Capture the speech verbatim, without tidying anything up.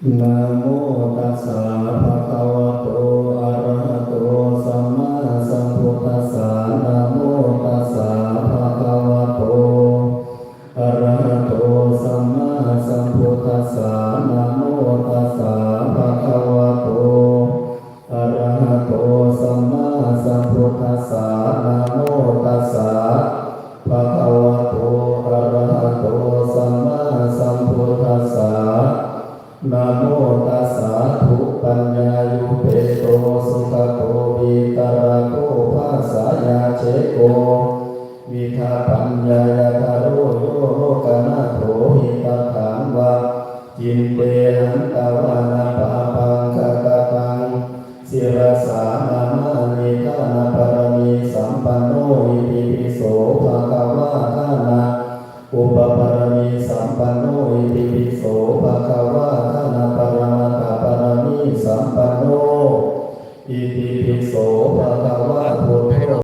Namo tassa bhagavato arahato sammāsambuddhassa. Namo tassa bhagavato arahato sammāsambuddhassa. Namo tassa bhagavato arahato sammāsambuddhassa. Namo tassa bhagavato arahato sammāsambuddhassa. Namo tassa. Dhu paññāyuppeto sugato vītarāgo bhāsāya ceko vidhāpaññāya daro yo lokanathoti. Tattha vā cinte hantvāna pāpaṃ kataṃ sirasā namāmi dānapāramīsampanno itipi so bhagavā. Dāna upapāramīsampanno itipi so bhagavā. Dānaparamatthapāramīsampanno iti